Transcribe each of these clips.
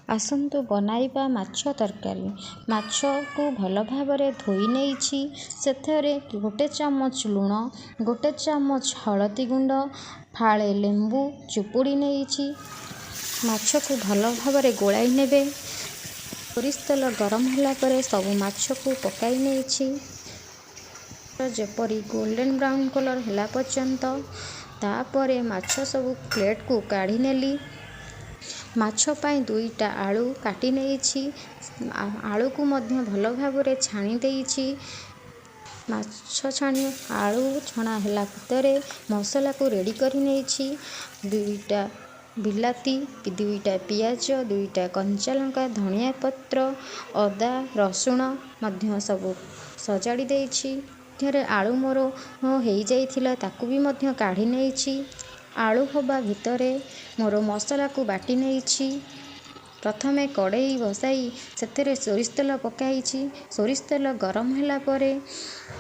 ଆସନ୍ତୁ ବନାଇବା ମାଛ ତରକାରୀ। ମାଛକୁ ଭଲ ଭାବରେ ଧୋଇ ନେଇଛି। ସେଥିରେ 1 ଚାମଚ ଲୁଣ, 1 ଚାମଚ ହଳଦୀ ଗୁଣ୍ଡ, ଫାଳେ ଲେମ୍ବୁ ଚୁପୁଡ଼ି ନେଇଛି। ମାଛକୁ ଭଲ ଭାବରେ ଗୋଳାଇ ନେବେ। ସୋରିଷ ତେଲ ଗରମ ହେଲା ପରେ ସବୁ ମାଛକୁ ପକାଇ ନେଇଛି, ଯେପରି ଗୋଲ୍ଡେନ୍ ବ୍ରାଉନ୍ କଲର୍ ହେଲା ପର୍ଯ୍ୟନ୍ତ। ତାପରେ ମାଛ ସବୁ ପ୍ଲେଟ୍କୁ କାଢ଼ି ନେଲି। ମାଛ ପାଇଁ 2ଟା ଆଳୁ କାଟି ନେଇଛି। ଆଳୁକୁ ମଧ୍ୟ ଭଲ ଭାବରେ ଛାଣି ଦେଇଛି। ମାଛ ଛାଣି ଆଳୁ ଛଣା ହେଲା ଭିତରେ ମସଲାକୁ ରେଡ଼ି କରି ନେଇଛି। 2ଟା ବିଲାତି, 2ଟା ପିଆଜ, 2ଟା କଞ୍ଚା ଲଙ୍କା, ଧନିଆ ପତ୍ର, ଅଦା ରସୁଣ ମଧ୍ୟ ସବୁ ସଜାଡ଼ି ଦେଇଛି। ମଧ୍ୟରେ ଆଳୁ ମୋର ହେଇଯାଇଥିଲା, ତାକୁ ବି ମଧ୍ୟ କାଢ଼ି ନେଇଛି। ଆଳୁ ହେବା ଭିତରେ ମୋର ମସଲାକୁ ବାଟି ନେଇଛି। ପ୍ରଥମେ କଡ଼େଇ ବସାଇ ସେଥିରେ ସୋରିଷ ତେଲ ପକାଇଛି। ସୋରିଷ ତେଲ ଗରମ ହେଲା ପରେ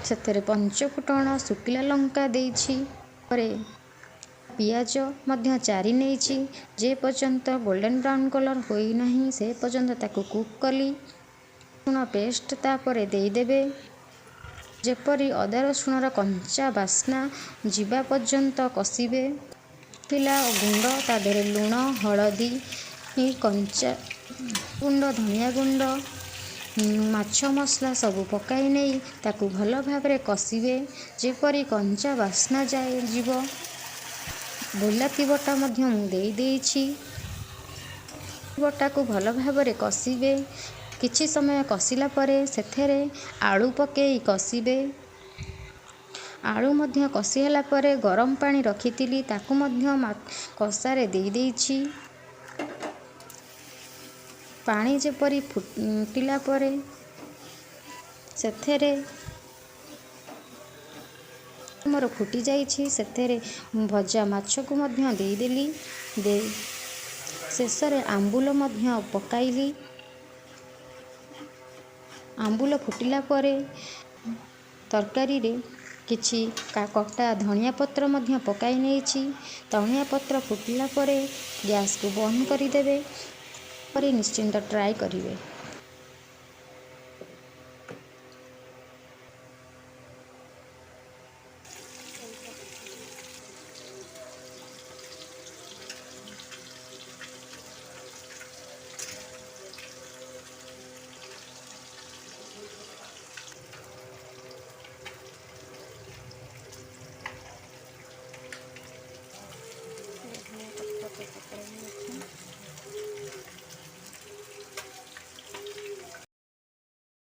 ସେଥିରେ ପଞ୍ଚଫୁଟଣ, ଶୁଖିଲା ଲଙ୍କା ଦେଇଛି। ପରେ ପିଆଜ ମଧ୍ୟ ଚାରି ନେଇଛି। ଯେ ପର୍ଯ୍ୟନ୍ତ ଗୋଲ୍ଡେନ୍ ବ୍ରାଉନ୍ କଲର୍ ହୋଇନାହିଁ, ସେ ପର୍ଯ୍ୟନ୍ତ ତାକୁ କୁକ୍ କଲି। ରସୁଣ ପେଷ୍ଟ ତାପରେ ଦେଇଦେବେ। ଯେପରି ଅଦା ରସୁଣର କଞ୍ଚା ବାସ୍ନା ଯିବା ପର୍ଯ୍ୟନ୍ତ କଷିବେ। ଥିଲା ଗୁଣ୍ଡ, ତା ଦେହରେ ଲୁଣ, ହଳଦୀ, କଞ୍ଚା ଗୁଣ୍ଡ, ଧନିଆ ଗୁଣ୍ଡ, ମାଛ ମସଲା ସବୁ ପକାଇ ନେଇ ତାକୁ ଭଲ ଭାବରେ କଷିବେ, ଯେପରି କଞ୍ଚା ବାସ୍ନା ଯାଏ ଯିବ। ବିଲାତି ବଟା ମଧ୍ୟ ମୁଁ ଦେଇଦେଇଛି। ବଟାକୁ ଭଲ ଭାବରେ କଷିବେ। କିଛି ସମୟ କଷିଲା ପରେ ସେଥିରେ ଆଳୁ ପକାଇ କଷିବେ। ଆଳୁ ମଧ୍ୟ କଷି ହେଲା ପରେ ଗରମ ପାଣି ରଖିଥିଲି, ତାକୁ ମଧ୍ୟ କଷାରେ ଦେଇଦେଇଛି। ପାଣି ଯେପରି ଫୁଟିଲା ପରେ ସେଥିରେ ମୋର ଫୁଟି ଯାଇଛି, ସେଥିରେ ଭଜା ମାଛକୁ ମଧ୍ୟ ଦେଇଦେଲି। ଦେଇ ଶେଷରେ ଆମ୍ବୁଲ ମଧ୍ୟ ପକାଇଲି। ଆମ୍ବୁଲ ଫୁଟିଲା ପରେ ତରକାରୀରେ କିଛି କଟା ଧନିଆ ପତ୍ର ମଧ୍ୟ ପକାଇ ନେଇଛି। ଧନିଆ ପତ୍ର ଫୁଟିଲା ପରେ ଗ୍ୟାସ୍କୁ ବନ୍ଦ କରିଦେବେ। ପରେ ନିଶ୍ଚିନ୍ତ ଟ୍ରାଏ କରିବେ।